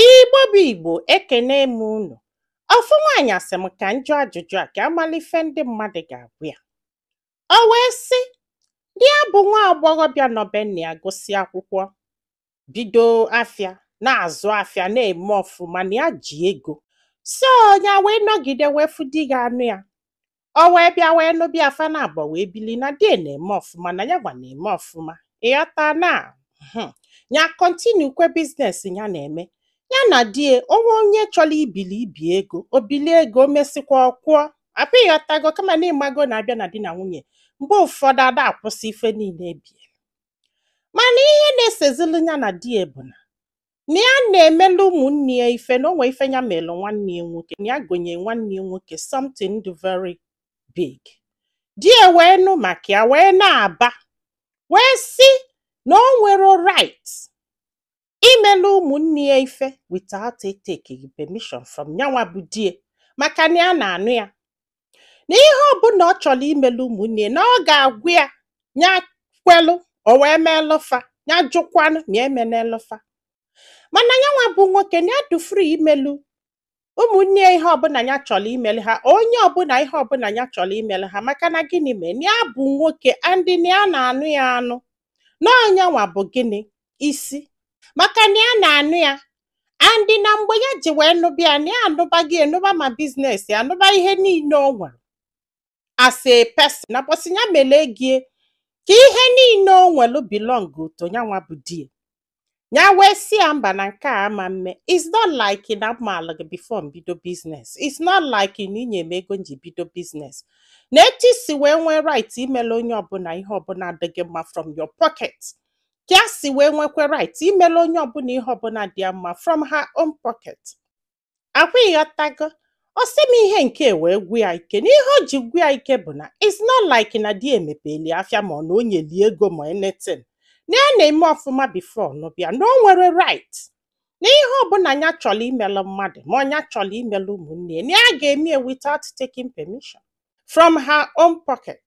Igbo bụ Igbo, ekene m unu. Ofu nwaanyị asị m ka m jụọ ajụjụ a ka amala ife ndị mmadụ ga-agwa ya. O wee sị di ya bụ nwa agbọghọbịa nọ be nna ya gụsị akwụkwọ, bido afịa, na-azụ afịa, na-eme ọfụma, na ya ji ego. So ya wee nọgide wee fụ di ga anụ ya. O wee bịa wee nụbịa afa na abụọ wee bili na di na-eme ọfụma na ya gwa na-eme ọfụma. Ịghọta na ya continue kwe business ya na-eme. Ya na die onwe onye chọrọ ibili ibi ego, o bilie ego, o mesịkwa ọ kwụọ. Akwa ịghọtago kama na ịmago na-abịa na di na nwunye mgbe ụfọdụ ada akwụsị ife niile ebie. Mana ihe na-esezili ya na di ya bụ na na ya na-emelu ụmụnne ya ife, na o nwee ife ya melụ nwanne ya nwoke, na ya gonye nwanne ya nwoke something dị very big. Di ya wee nụ maka ya wee na-aba wee sị na o nwero right imelu ụmụnne ya ife without taking permission from yanwa bụ di ya, maka na ya na-anụ ya, na ihe ọbụla ọ chọrọ imelu ụmụnne ya na ọ ga-agwa ya, ya kwelụ o wee meelụ fa, ya jụkwanụ ma ya emenelụ fa. Mana yanwa bụ nwoke na ya dị free imelu ụmụnne ya ihe ọbụla ya chọrọ imelu ha, onye ọbụla ihe ọbụla ya chọrọ imelu ha, maka na gịnị mee na ya bụ nwoke and na ya na-anụ ya anụ, na ọnyanwa bụ gịnị isi, maka na ya na-anụ ya and na mgbe ya ji wee nụbịa ya na ya anụbago enụba ma business ya, anụba ihe niile o nwere as a person, na bọsị ya mele gie ka ihe niile o nwelu belong to yanwa bụ di ya. Ya wee sị ya mba, na nke a ama mme. It's not like na mma alụ gị before m bido business. It's not like na inye m ego m ji bido business. Na etu isi wee nwee right imele onye ọbụla ihe ọbụla adịghị mma from your pocket, ka ya si wee nwekwa right imele onye ọbụla ihe ọbụla dị ya mma from her own pocket. Akwa ịghọtago? Ọ sị m ihe nke wee gwu ya ike, na ihe o ji gwu ya ike bụ na it's not like na di emepeli afịa ma ọ na o nyeli ego ma anything, na ya na-eme ọfụma before nụbịa, na o nwere right na ihe ọbụla ya chọrọ imelụ mmadụ ma ọ ya chọrọ imelụ ụmụnne ya, na ya ga-eme ya without taking permission from her own pocket.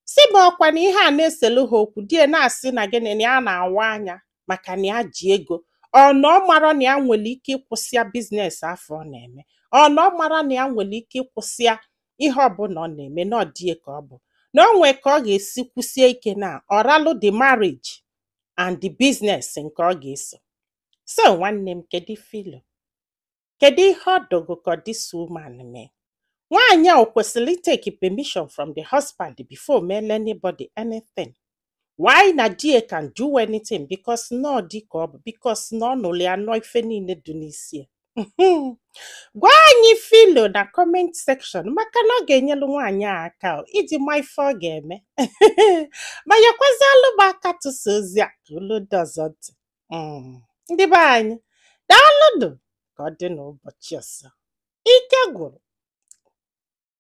Si bụ ọkwa na ihe a na-eselu ha okwu, die na-asị na gịnị, na ya na-awa anya maka na ya ji ego, ọ na ọ mara na ya nwere ike ịkwụsị ya business afọ ọ na-eme, ọ na ọ mara na ya nwere ike ịkwụsị ya ihe ọbụla ọ na-eme, na ọ die ka ọ bụ na o nwee ka ọ ga-esi kwụsie ike na ọ ralụ the marriage and the business nke ọ ga-eso. So nwanne m, kedu filo, kedu ihe ọ dogo ka this woman mee? Nwaanyị a o kwesịrị take permission from the husband before mele anybody anything? Why na die can do anything because na ọ dị ka ọ bụ because na ọ nụrụ ya nọ ife niile dị n'isi ya? Gwa anyị filo na comment section, maka na ọ ga-enyelu nwaanyị a aka o, iji ma ife ọ ga-eme, ma nyekwazialụ m aka tụsa ozi a ka olu ndị ọzọ ntị. Ndị be anyị, daalụnụ. Ka ọ dị n'ụbọchị ọzọ. Ike gwụrụ.